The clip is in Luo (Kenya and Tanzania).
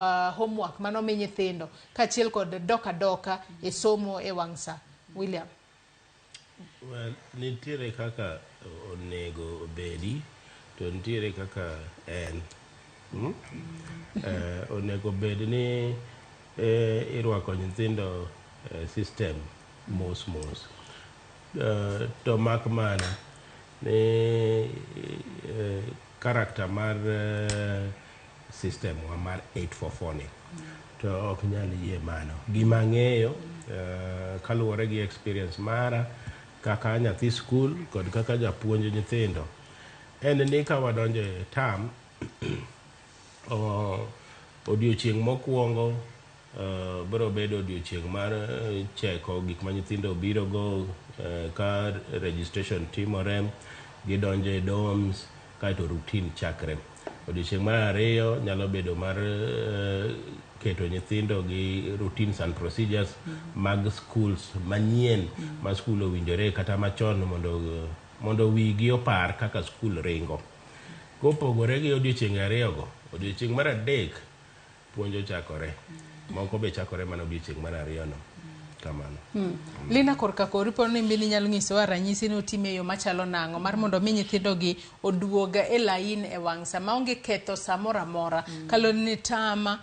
Homework mano mi nyithindo kaachiel kod dok adoka e somo e wang' sa. William. Well, nitiere kaka onego obedi to nitiere kaka en. Onego bed ni irwako nyithindo e system mos mos. To mak mana ni character mar system wa mar 844 ni to ok nyal yie mano. Gima ang'eyo, kaluwore gi experience mara kaka nyathi skul kod kaka japuonj nyithindo, en ni ka wadonjo e term, odiochieng' mokwongo biro bedo odiochieng' mar cheko gik ma nyithindo biro go ka registration timore, gidonjo e dorms, kaeto routine chakre. Odiochieng' mar ariyo nyalo bedo mar keto nyithindo gi routines and procedures mag schools manyien ma skul owinjore kata machon mondo wigi opar kaka skul ringo. Kopogore gi odiochienge ariyogo, odiochieng' mar adek puonj ochakore. Moko be chakore mana odiochieng' mar ariyono. Kamano. Lina, korka kori pod ni bende inyalo nyisowa ranyisi ni otime e yo machalo nang'o mar mondo mi nyithindo gi oduog e lain e wang' sa maonge ketho sa moro amora kaluwore ni tama.